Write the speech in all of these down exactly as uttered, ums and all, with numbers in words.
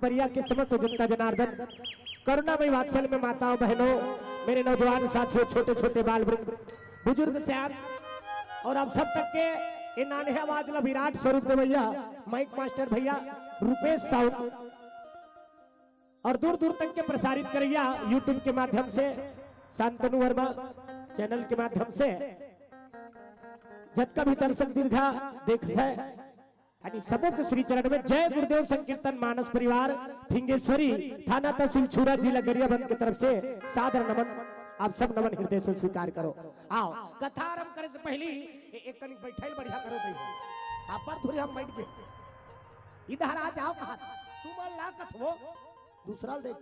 परिया के समस्त जनता जनार्दन, करुणामय वात्सल्य में माताओं बहनों, मेरे नौजवान साथियों, छोटे छोटे बाल वृंद, बुजुर्ग सयान और आप सब तक के ये नान्हे आवाज ला विराट स्वरूप देवैया, माइक मास्टर भैया, रुपेश साउंड और दूर दूर तक के प्रसारित करैया YouTube के माध्यम से शांतनु वर्मा चैनल के माध्यम से जतका भी दर्शक दीर्घा देख है, यानी सबो के श्री चरण में जय गुरुदेव संकीर्तन मानस परिवार फिंगेश्वरी थाना तहसील छुरा जिला गरियाबंद के तरफ से सादर नमन, आप सब नमन हृदय से स्वीकार करो। आओ, कथा आरंभ करे से पहली ए-, एक कनी बैठल बढ़िया करो दे। आप पर थोड़ी हम बैठ गए। इधर आ जाओ कहा, तुम ला कथवो, दूसरा देख।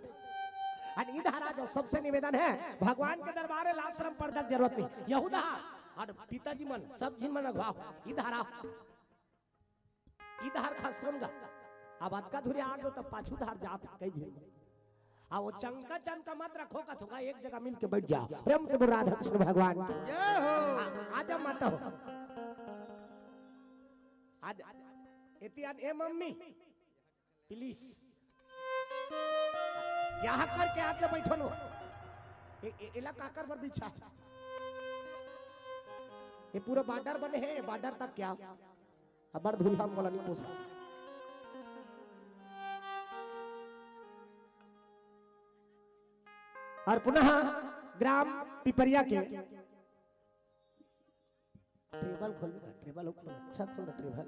अन इधर आ जाओ, सबसे निवेदन है, भगवान के दरबार में लाज शरम पर्दा के जरूरत नहीं। यहूदा, और पिताजी मन, सब झिन मन अगुवाओ, इधर आओ। इधर खसकोन गा। अब अतका धुरे आ गयो, तब पाछू धार जात कई झिन। आ वो चंका चंका मत रखो, कथों का एक जगह मिल के बैठ जाओ। प्रेम से बोल राधा कृष्ण भगवान की। जय हो। आ, आजा माता हो। आज एतियान ए मम्मी, प्लीज। यहाँ करके आके बैठो लो। ए, ए, एला काकर पर बिछा। ये पूरा बॉर्डर बने हैं, बॉर्डर तक क्या? अबर धुरिया मोला नहीं पोसा। और पुनः ग्राम पिपरिया के टेबल खोल, टेबल खोल, अच्छा खोल टेबल।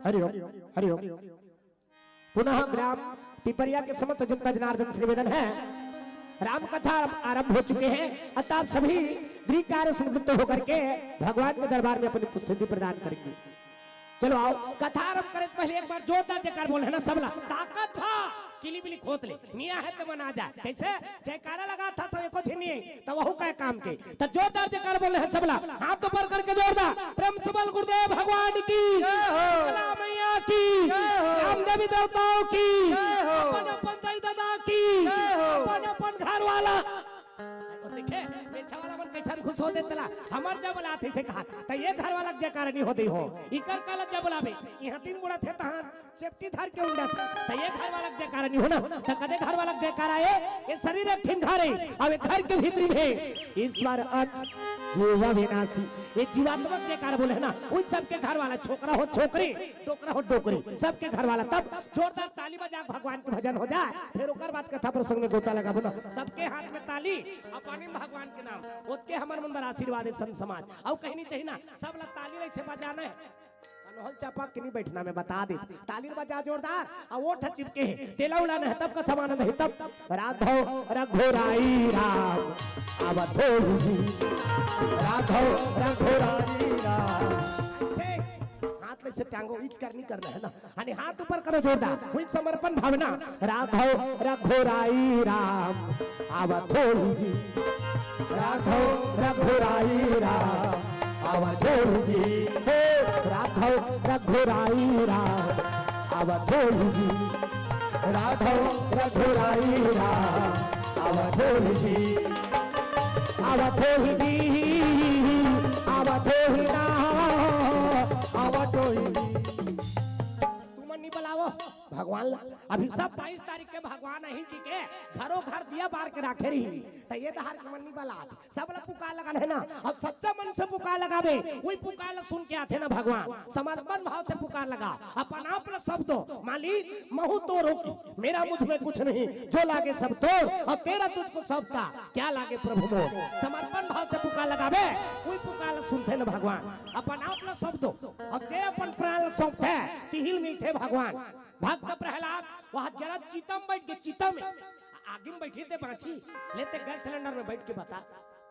हरिओम, हरिओम। पुनः ग्राम पिपरिया के समस्त जनता जनार्दन से निवेदन है, राम कथा आरंभ हो चुके हैं, अतः आप सभी गृह कार्य से निवृत्त होकर के भगवान के दरबार में अपनी उपस्थिति प्रदान करेंगे। चलो आओ, कथा आरंभ करे से पहले एक बार जोरदार जयकार बोल है ना सबला, ताकत भा किली बिली खोत ले, निया है ते मन आ जा। कैसे जयकारा लगा था सब एको छिनिए, तो वहू का काम के, तो जोरदार जयकार बोल है सबला, हाथ ऊपर करके जोरदार प्रेम से बोल गुरुदेव भगवान की, जय हो। शीतला मैया की, जय हो। राम देवी देवताओं की, जय हो। अपन अपन दाई दादा की, जय हो। अपन अपन घर वाला। ओ देखे, पीछे वाला मन कैसन खुश हो देतला, हमर जब लात है से कहा, तो ये घर वाला के जयकारा नहीं होते हो, इकर काला जब लावे, यहाँ तीन बुढ़ा थे तहान, चेपटी धर के उंडा था, तो ये घर वाला के जयकारा नहीं हो ना, तो कदे घर वाला के जयकारा है, ये शरीर एक ठिन घर है, अब ये घर के भीतरी में ईश्वर अंश जीव अविनाशी, ये जीवात्मक जयकारा बोले है ना, उन सबके घर वाला, छोकरा हो छोकरी, डोकरा हो डोकरी, सबके घर वाला, तब जोरदार ताली बजा के भगवान के भजन हो जाए, फिर ओकर बाद कथा प्रसंग में गोता लगाबो ना, सबके हाथ में ताली, आ पानी में भगवान के नाम, ओतके हमर मन बर आशीर्वाद है संत समाज, अउ कहीं नहीं चाहिए ना, सब ला ताली नहीं से बजाना है। अनहोल चापा के नहीं बैठना, मैं बता दे। ताली बजा जोरदार, आ ओठ चिपके है, तेला उलाना है, तब कथा आनंद है, तब राघव रघुराई राम अवधूत जी। राघव रघुराई राम। ऐसे हाथ ले से टांगो, इच करनी करना है ना। अने हाथ ऊपर करो जोरदार, वही समर्पण भावना। राघव रघुराई राम अवधूत जी। राघव रघुराई राम अवधूत जी। हे राघव रघुराई राम अवधूत जी। राघव रघुराई राम अवधूत जी। अवधूत जी, अवधूत ना, अवधूत जी। तुमन नहीं बुलाओ भगवान ला। अभी सब बाईस तारीख के भगवान अही जी के घरों घर दिया बार के राखे रही, तो ये दहार के मन नहीं बलात। सब ला पुकार लगा है ना, अब सच्चा मन से पुकार लगावे, वही पुकार ला सुन के आथे ना भगवान। समर्पण भाव से पुकार लगा, अपन आप ला सौंप दो, मालिक महू तोरो की, मेरा मुझ में कुछ नहीं, जो लागे सब तोर, और तेरा तुझको सौंपता, क्या लागे प्रभु मोर। समर्पण भाव से पुकार लगावे, वही पुकार ला सुनथे ना भगवान। अपन आप ला सौंप दो, और जे अपन प्राण ला सौंपथे, तिही ल मिलथे भगवान। भक्त प्रहलाद वह जरा चिता म बैठ के, चिता में, आगी में बैठी ते बांची, लेते गैस सिलेंडर में बैठ के बता,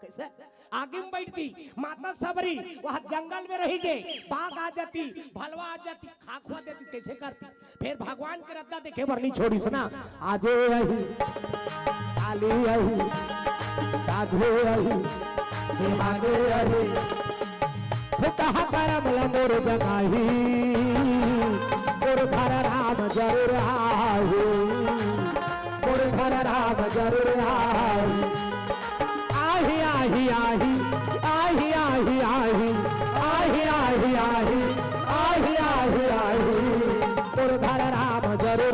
कैसे? आगी में बैठती, माता सबरी वह जंगल में रही के, बाघ आ जाती, भलवा आ जाती, खा खुआ देती, कैसे करती? फिर भगवान के रद्दा देखे बर नहीं छोड़ी सुना। आगे अही, काली अही, साधु अही, दीवाने अही। फुटहा करम ल मोर जगाही, मोर घर राम जरूर आही, मोर घर राम जरूर आही। आही, आही, आही, आही, आही, आही, आही, आही, आही, आही, आही, आही, आही, मोर घर राम जरूर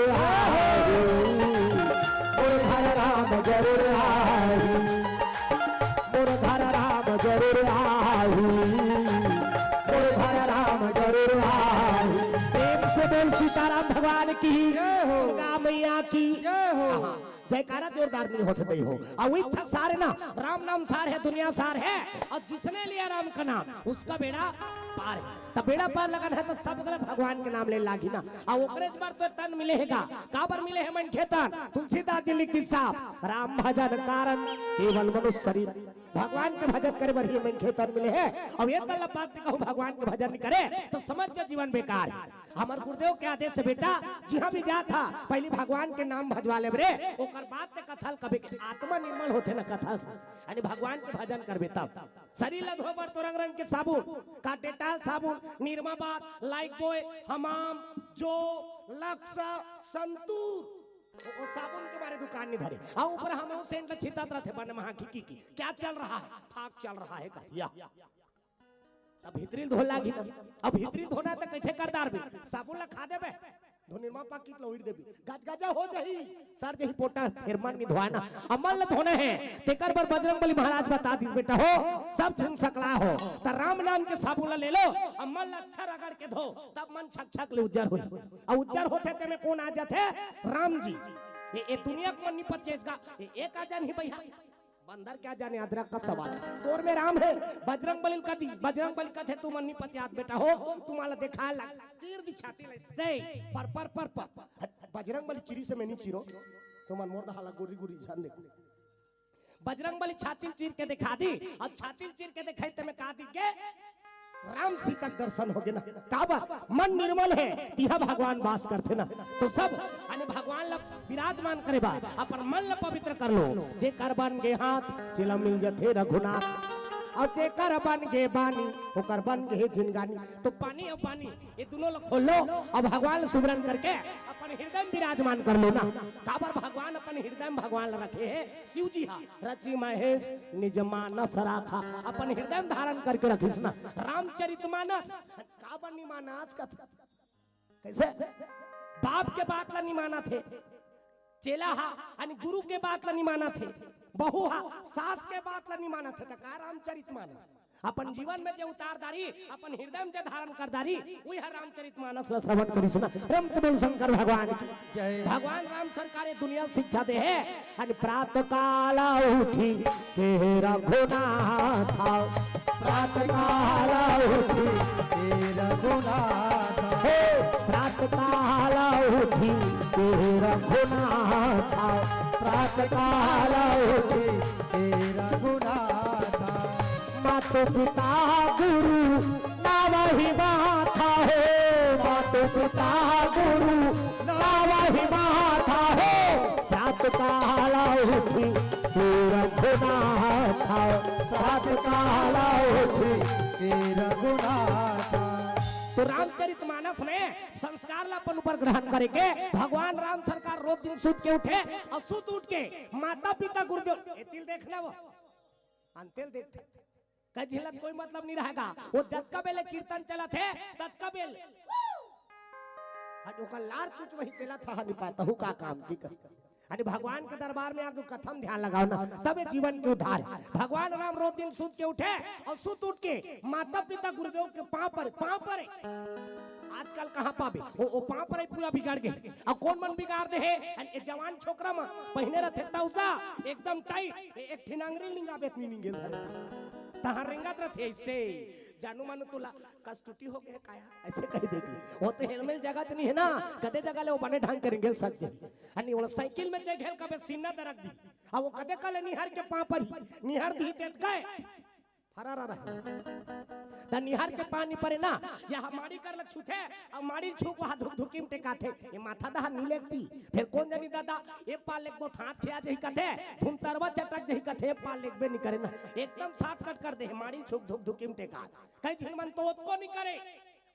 भगवान की, जय हो। दुर्गा मैया की। जय हो। हाँ, जयकारा जोरदार नहीं होथे दई हो। अउ इच्छा सार हे ना, राम नाम सार हे, दुनिया सार हे, अउ जिसने लिया राम का नाम, उसका बेड़ा पार हे। त बेड़ा पार लगना हे त सब गला भगवान के नाम ले लागही ना। अउ ओकरे बर तो तन मिले हे गा, काबर मिले हे मनखे तन? तुलसीदास जी लिख दिस साहब, "राम भजन कारण केवल मनुष्य शरीर।" भगवान के भजन करे बर ही मनखे तन मिले हे। अउ ए तल्ला बात कहूँ, भगवान के भजन नहीं करे त समझ के जीवन बेकार हे। हमर गुरुदेव के आदेश हे, बेटा, जिहाँ भी जात हा, पहिली भगवान के नाम भजवा लेबे रे, ओकर बाद ते कथा ल कबे के आत्मा निर्मल होथे ना कथा से, यानी भगवान के भजन करबे तब। शरीर ला धोए बर तो रंग रंग के साबुन, का डेटॉल साबुन, निरमा बार, लाइफबॉय, हमाम, जो, लक्स, संतूर, ओ, ओ साबुन के मारे दुकान नहीं धरे। अउ ऊपर हमहू सेंट ला छितत रथे, बन महा की, की, की, क्या चल रहा है? ठाक चल रहा है, कहिया। त भीतरी ल धो लागही ना। अब भीतरी ल धोना त कइसे कर डारबे? साबुन ला खा देबे, धो निरमा पाकिट ला उइर देबे, गजगजा हो जाही, सर जाही पोटा, फेर मन नहीं धोना। अउ मन ला धोना हे, तेकर बर बजरंग बली महाराज बता दिस, बेटा हो, सब झन सकला हो, त राम नाम के साबुन ला ले लो, अउ मन ला अच्छा रगड़ के धो, तब मन छक छक ले उज्जर होही। अउ उज्जर होथे तेमे कोन आ जाथे? राम जी। ये, ये दुनिया के मन नहीं पतियाइस गा, ये एक आ जान ही भैया। बंदर क्या जाने अदरक का सवाल। तोर में राम हे, बजरंग बली ल कह दी, बजरंग बली कथे, "तुमन नहीं पतियात बेटा हो, तुम्हारा देखा लग।" चीर दी छाती ले, जय, पर, पर, पर, पर। बजरंग बली चीरी से मैं नहीं चीरो, तुमन मोर दहा ला गुरी गुरी जान ले। बजरंग बली छाती ल चीर के देखा दी, अउ छाती ल चीर के देखाई ते में का दी के? राम सीता के दर्शन होगे ना। काबर? मन निर्मल हे, तिहा भगवान बास करथे ना। तो सब, यानी भगवान ला विराजमान करे बर अपन मन ला पवित्र कर लो। जेकर बन गे हाथ, चेला मिल जथे रघुनाथ। अउ जेकर बन गे बानी, ओकर बन गे जिनगानी। तो पानी अउ बानी, ये दुनों ला खोल लो, अउ भगवान ला सुमरन करके अपन हृदय में विराजमान कर लो ना। काबर? भगवान अपन हृदय में भगवान ला रखे हे, शिव जी हा। "रचि महेश निज मानस राखा", अपन हृदय में धारण करके रखिस ना। रामचरित मानस, काबर नहीं मानस कथा? कइसे? बाप के बात ला नहीं मानथे चेला हा, यानी गुरु के बात ला नहीं मानथे बहू हा, सास के बात ला नहीं मानथे, त का रामचरित मानस? अपन जीवन में जे उतार डारी, अपन हृदय में जे धारण कर डारी, उही ह रामचरित मानस ला श्रवण करिस ना। प्रेम से बोल शंकर भगवान की। जय। भगवान राम सरकार ये दुनिया ल शिक्षा दे हे। अन प्रातः काल उठी के रघुनाथ, प्रातः काल उठी के रघुनाथ, हे प्रातः काल उठी के रघुनाथ, प्रातः काल उठी के रघुनाथ। मातु पिता गुरु नावहि माथा हो, मातु पिता गुरु नावहि माथा हो। प्रात काल उठी के रघुनाथ, प्रात काल उठी के रघुनाथ। तो रामचरित मानस में संस्कार ला अपन ऊपर ग्रहण करे के। भगवान राम सरकार रोज दिन सुत के उठे अउ सुत उठ के माता पिता गुरुदेव, ए तिल देखना वो, अन तेल देखथे। कई झिलत कोई मतलब नहीं रहेगा। वो जतका बेले कीर्तन चलत हे, ततका बेले। अन ओकर लार चुच वही पेला था, नहीं पाता हूँ का काम की कर। अरे भगवान के दरबार में आके कथा म ध्यान लगाओ ना, तबे जीवन के उद्धार हे। भगवान राम रोज दिन सुत के उठे अउ सुत उठ के माता पिता गुरुदेव के पाँव परे, पाँव परे। आजकल कहाँ पाबे? ओ, ओ पाँव परे पूरा बिगड़ गे। अउ कोन मन बिगाड़ दे हे? अरे ए जवान छोकरा मन पहिने रथे टउसा, एकदम टाइट, ए, एक ठिन अंगरी निंगाबे त नहीं निंगे धरे। तहाँ रेंगत रथे अइसे, जानू मानू तोला कस टूटी हो गे काया, अइसे कहि देथे। वो तो हेलमेल जगह च नहीं हे ना, कते जगह ले वो बने ढंग के रेंगेल सकथे। अनी वो साइकिल में चढ़ गेल कबे सीना दरक दी। अब वो कते कले निहर के पाँव परही, निहर दी तेत गए। फरारा रहे। त निहर के पाँव नी परे ना, या माड़ी कर ल छूथे, अउ माड़ी छू के वहाँ धुकधुकी म टेकाथे। ए माथा दहा नी लेगती, फेर कोन जनी दादा, ए पार लेगबो त हाथ खिया जही कथे, धुंतरवा चटक जही कथे, ए पार लेगबे नी करे ना। एकदम shortcut कर दे हे, माड़ी छू के धुकधुकी म टेकाथे। कई झिन मन तो ओतको नी करे,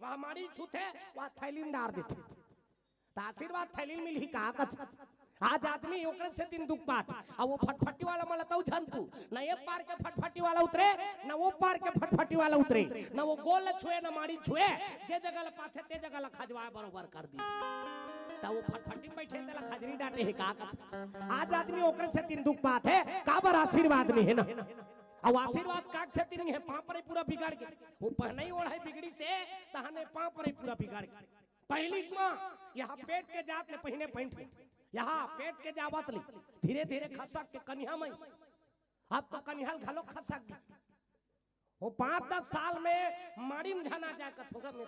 वहाँ माड़ी छूथे, वहाँ थैली म डार देथे। त आशीर्वाद थैली म मिलही का कथे? आज आदमी ओकरे सेती दुख पात। अब वो फटफटी वाला मन ल तउ झन तू, न ए पार के फटफटी वाला उतरे, न वो पार के फटफटी वाला उतरे, न वो गोल ल छुए, न माड़ी छुए, जे जगह ल पाथे, ते जगह ल खजवाए बरोबर कर दी। त वो फटफटी म बइठे, तेला खजरी डांटे हे का कथे? आज आदमी ओकरे सेती दुख पात हे, काबर आशीर्वाद नइ हे ना। अब आशीर्वाद का सेती नइ हे, पाँव परे पूरा बिगड़ गे। वो पहनई ओढ़ई बिगड़िस हे, तहने पाँव परे पूरा बिगड़ गे। पहिली म यहाँ पेट के जात ले पहिने पैंठ, यहाँ पेट के जावत ले धीरे धीरे खसक के कनिहा में, अब तो कनिहा ल घलो खसक गे। वो पाँच दस साल में माड़ी में झना जाए कथों गा में।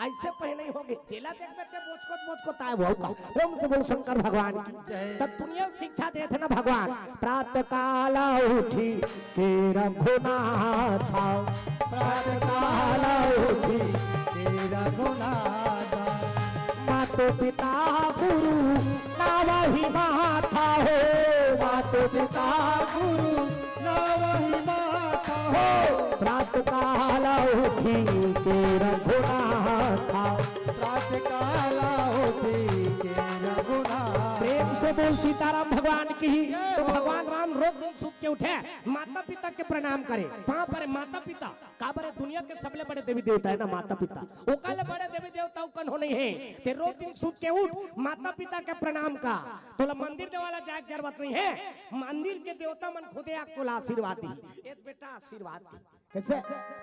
ऐसे पहले ही हो गए। तेला देखबे ते बोचकोत बोचकोत आए वो का। प्रेम से बोल शंकर भगवान की। जय। तब दुनिया में शिक्षा देथे ना भगवान। प्रातः काल उठी के रघुनाथ। प्रातः काल उठी के रघुनाथ। मातो पिता गुरु नावहि माथा हो। मातो पिता गुरु नावहि माथा हो। प्रातः काल उठी के रघुनाथा। प्रातः काल उठी के रघुनाथा। प्रेम से बोल सीताराम भगवान की। जय तो हो। भगवान राम रोज दिन सुत के उठे, माता पिता के प्रणाम करे, पाँव परे। माता पिता काबर ए दुनिया के सबले बड़े देवी देवता हे ना माता पिता। ओकर ले बड़े देवी देवता अउ कोनो नइ हे। ते रोज दिन सुत के उठ, माता पिता के प्रणाम कर। तोला मंदिर देवाला जाए के जरूरत नइ हे। मंदिर के देवता मन खुदे आके तोला आशीर्वाद दिही। ए बेटा आशीर्वाद दिही। कइसे?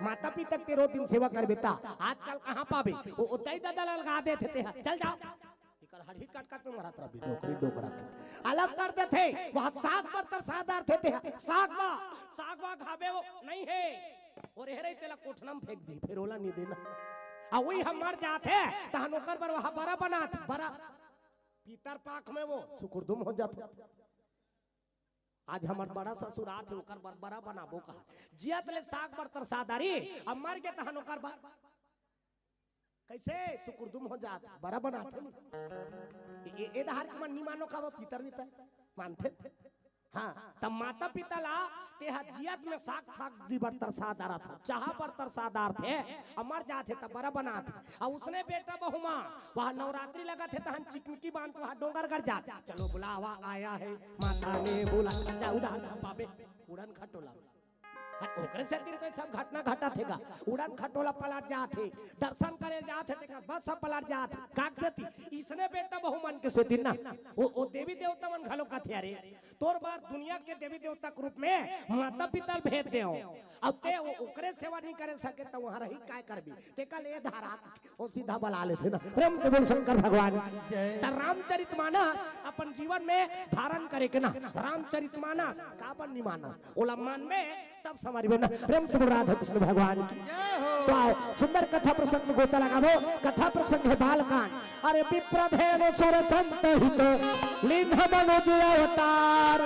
माता पिता के रोज दिन सेवा करबे त। आजकल कहाँ पाबे? ओ, ओ दाई ददा ला लगा देथे तेहा। चल जाव। एकर हरही काट काट में मरत रहिबे, डोकरी डोकरा के। अलग कर देथे, वहाँ साग बर तरसा डारथे तेहा। साग मा, साग मा घाबे वो नइ हे। अउ एहरे तेला कोठना में फेंक दिही, फेर ओला नइ देना। अउ वही हम मर जाथे, तहन ओकर बर वहाँ बरा बनाथे, बरा। पितर पाख में वो सुकुरदुम हो जाथे। आज हमर बड़ा ससुर आथे, ओकर बर बरा बनाबो कहा। जियत ले साग बर तरसा डारही, अब मर गे तहन ओकर बर कइसे सुकुरदुम हो जात, बरा बनाथे। ए, ए, ए डहर के मन नइ मानो का वो पितर वितर मानथे। हाँ, त माता पिता ला तेहा जियत में साग सब्जी बर तरसा डारथे, चाहा बर तरसा डारथे, अउ मर जाथे त बरा बनाथे। अउ उसने बेटा बहू मा, वहाँ नवरात्रि लगथे तहन चिकमिकी बांध के वहाँ डोंगरगढ़ जाथे। चलो बुलावा आया है, माता ने बुलाया, जा उधार झपाबे, उड़न खटोला। अउ ओकरे सेती तो सब घटना घटत हे गा। उड़न खटोला पलट जात हे, दर्शन करे जात हे, तेकर बस ह पलट जात हे। काक सेती? इसने बेटा बहू मन के सेती ना। वो, वो देवी देवता मन घलो कथे, "अरे, तोर बर दुनिया के देवी देवता के रूप में माता पिता ल भेज देव, अउ ते वो, ओकरे सेवा नइ करे सके, त वहाँ रही काय करबे?" तेकर ले धारा वो सीधा बला लेथे ना। प्रेम से बोल शंकर भगवान की। जय। त रामचरित मानस अपन जीवन में धारण करे के ना। रामचरित मानस काबर नइ मानस? ओला मानबे तब समझबे ना। प्रेम से बोल राधा कृष्ण भगवान की। जय हो। तो आओ, सुंदर कथा प्रसंग में गोता लगाबो। कथा प्रसंग हे बालकांड। अरे विप्रधेनु सुर संत हित, लीन्ह मनुज अवतार।